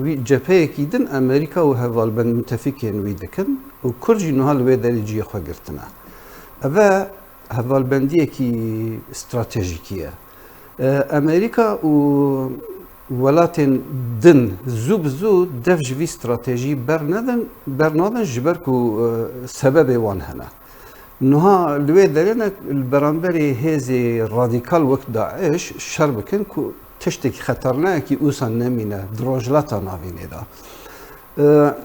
wî, cepheyekî din Amerîka û hevalbend mutefîkên wî dikin û Kurd jî niha li wê derê cihê xwe girtine. Ev e hevalbendiyekî stratejîkî ye. E, Amerîka û welatên din zû bi zû dev ji vî stratejî bernedin, bernadin, ji ber ku, e, sebebê wan hene. Niha li wê derê ne li beramberî hêzê radîkal wek DAIŞ şer bikin ku tiştekî xeternayekî wisa nemîne di Rojhilata Navînê de. Ee,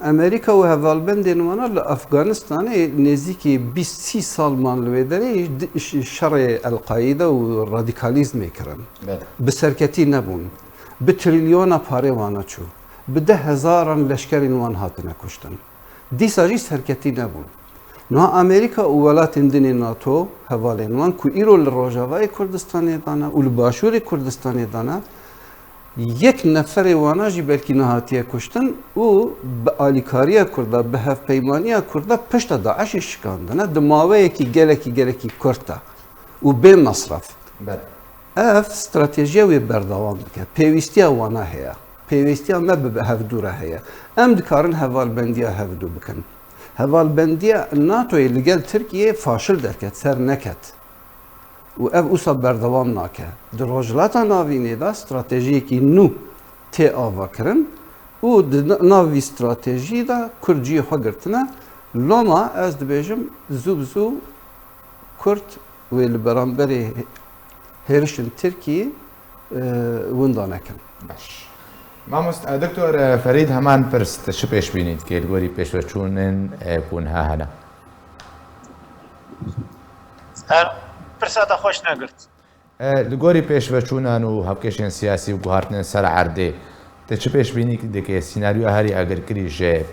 Amerîka û hevalbendên wana li Afganistanê nêzîkî bîst sî sal man li wê derê di ş-, şerê El-Qaîde û radîkalîzmê kirin. Belê. Bi serketî nebûn. Bi trilyona parê wana çû. Bi deh hezaran leşkerên wan hatine kuştin. Dîsa jî serketî nebûn. Niha Amerîka û welatên din ê NATO, hevalên wan ku îro li Rojavayê Kurdistanê de ne û li Başûrê Kurdistanê de ne, yek neferê wana jî belkî nehatiye kuştin û bi alîkariya Kurda, bi hevpeymaniya Kurda pişta DAIŞê şikandine di maweyekî gelekî, gelekî kurt de û bê mesref. Belê. Ev stratejiya wê berdewam bike. Pêwîstiya wana heye. Pêwîstiya me bi hevdû re heye. Em dikarin hevalbendiya hevdû bikin. Hevalbendiya NATOyê li gel Tirkiyeyê faşil derket, ser neket. Û ev wisa berdewam nake. Di Rojhilata Navînê de stratejiyekî nû tê avakirin û di nav vî stratejiyê de Kurd cihê xwe girtine. Loma ez dibêjim, zû bi zû Kurd wê li beramberê hêrişên Tirkiyê, e, winda nekin. Baş. Mamost-, e, Doktor, e, Ferîd, heman pirs, tu çi pêşbînî dikê li gorî pêşveçûnên, e, ku niha hene? Her pirsa te xweş negirt. E, li gorî pêşveçûnan û hevkêşên siyasî û guhartinên ser erdê, tu çi pêşbînî dikê? Sînaryoya herî agirkirî ji, e,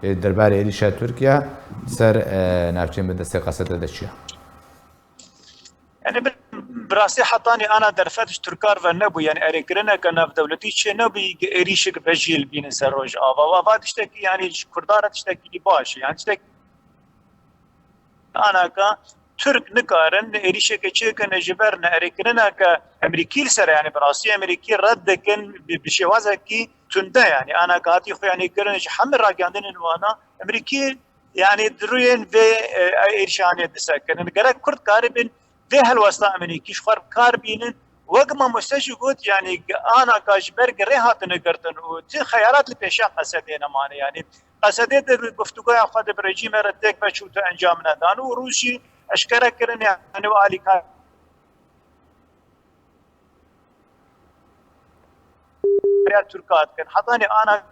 e, derbarê êrîşa Tirkiye ser, e, navçeyên bi destê Qesede de çi ye? Yani bi, bi rastî hetanî ana derfet ji Tirkan ve nebû. Yani erêkirineke navdewletî çê nebû, êrîşek vejî li bînin ser Rojava. Wa va tiştekî, yani ji Kurdan re tiştekî baş e. Yani tiştekî anaka Tirk nikarin êrîşeke çêkin ji ber neerêkirineke Emerîkî li ser, yani bi rastî Emerîkî red dikin bi, bi şêwazekî tunde, yani anaka hatî xwe, yani kirin ji hemî ragihandinên wana Emerîkî, yani di rûyên vê, e, êrîşanê disekirin. Gerek Kurd karibin vê helwesta Emerîkî ji xwe bi kar bînin. Wek mamoste jî got, yani anaka ji ber girê hatine girtin û ti xeyalat li pêşiya Qesedê nemane. Yani Qesedê di guftûgoya xwe de bi rejîmê re têk ve çû tu encam nedan û Rûs jî eşkere kirin, yani û alîkariya Tirka dikin. Hetanî ana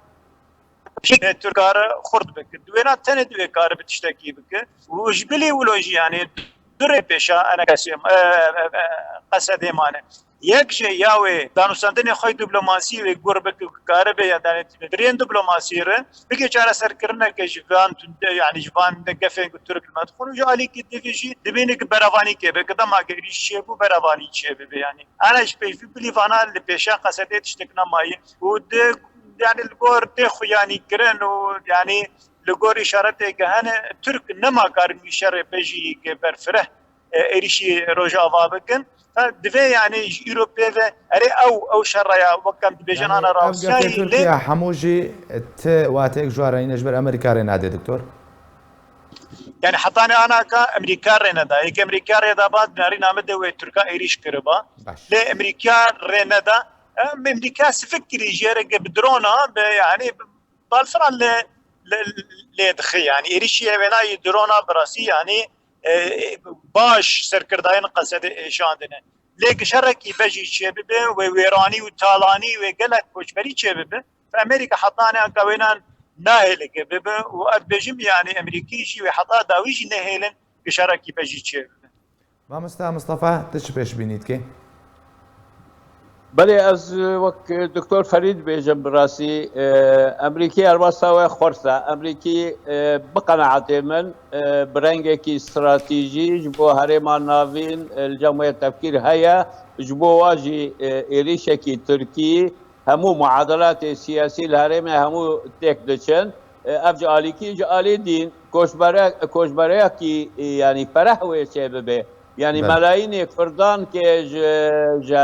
Tirka re xurt bikin. Di wêna tenê divê karibe tiştekî bike. Û ji bilî wilo jî, yani du rê pêşa enekesê, e, e, e, Qesedê mane. Yek jî ya wê danûstandinê xwe diplomasî wê gur bike ku karibe ya danê di rêyên diplomasî re bike çareserkirineke ji van tunde, yanî ji van gefên ku Tirk li me dixwin û ji alîkî divê jî dibîne ki berevanî kê bibe, ki dema gerîş çêbû berevanî çêbibe. Yanî ana ji pêşî bilî vana li pêşa Qesedê tiştek nemayî û di, yanî li gor tê xuyanî kirin û yanî li gor îşaretê ke hene Tirk nema karin wî şerê bejî ke berfireh e, êrîşî Rojava bikin. Ha, divê, yanî, ji îro pê ve erê ew, ew şerreya wek em dibêjin, yanî ana ev rawestiyayî, gefê lê Tirkiye hemû jî ti wateyek ji wan re nîne ji ber Amerîka rê nade, doktor? Yanî hetanê ana ka Amerîka rê neda. Yek Amerîka rê da ba, di narîna min de wê Tirka êrîş kiriba. Baş. Lê Amerîka rê neda. Em Amerîka sifik kirî jê re ke bi drona, bi, yanî, bi balfiran lê, lê, lê dixe. Yanî êrîşî hêvênayî drona bi rastî, yanî, e, baş serkirdayên Qesedê êşandine. Lê ki şerekî bejî çêbibe, wê wêranî û talanî wê gelek koçberî çêbibe. Amerîka hetanê anka wênan nahêle ke bibe û ez dibêjim, yanî Amerîkî jî wê heta dawî jî nehêlin ki şerekî bejî çêbibe. Mamosta Mistefa, tu çi pêşbînî dikî? Belê, ez, e, wek, e, Doktor Ferîd dibêjim, bi rastî, e, Amerîkî helwesta we xurt e. Amerîkî, e, bi qenaetê min, e, bi rengekî stratejî ji bo Herêma Navîn, e, li cem wê tefkîr heye. Ji bo wa jî, e, êrîşekî Tirkî, hemû muadelatê siyasî li herêmê hemû têk diçin. E, ev ji alîkî, ji alî dîn koçbere-, koçbereyekî, e, yanî fereh wê çêbibe. Yanî Belê. melayînê Kurdan ke ji, ji,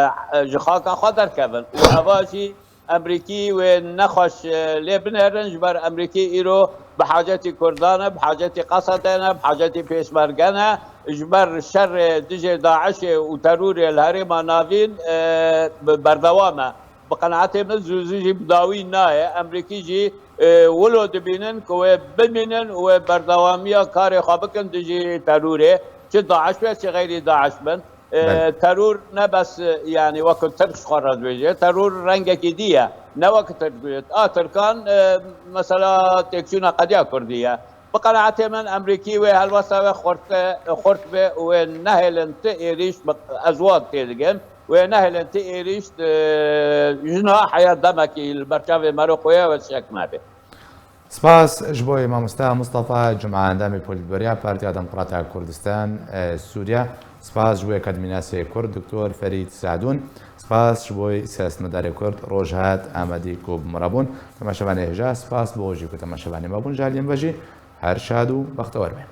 ji xaka xwe derkevin. Û eva jî Emrîkî wê nexweş, e, lê binêrin, ji ber Emrîkî îro bi hacetî Kurdan e, bi hacetî Qesedê ne, bi hacetî Pêşmerge ne, ji ber şerê dijê DAIŞê û terorê li Herêma Navîn, e, bi-, berdewam e. Bi qenaetê min zû zû jî bi dawî nayê. Emrîkî jî, e, wilo dibînin ku wê bimînin û wê berdewamiya karê xwe bikin dijî terorê. Çi DAIŞ be, çi xeyrî DAIŞ bin. E, Belê. Teror ne bes, e, yanî wek Tirk ji xwe re dibêje. Teror rengekî dî ye. Ne wek Tirk dibêje. A Tirkan, e, mesela têkçûna qediya Kurdî ye. Bi qenaetê min Emrîkî wê helwesta wê xurt, e, xurt be û wê nehêlin ti êrîş bi, ez wan têdigim. Wê nehêlin ti êrîş, e, ji niha heya demekî li ber çavê mero xwe ye, wê tiştek nebe. Spas ji bo mamosta Mustafa Cuma, endamê Polîtbûroya Partiya Demokrata Kurdistan, e, Sûriye. Spas ji bo Akademînasê Kurd, Doktor Ferîd Sadûn. Spas ji bo siyasetmedarê Kurd, Rojhat Amedî, ku bi me re bûn. Temaşevanê hêja, spas bo jî ku temaşevanê me bûn. Ji aliyê me ve jî her şad û bextewar be.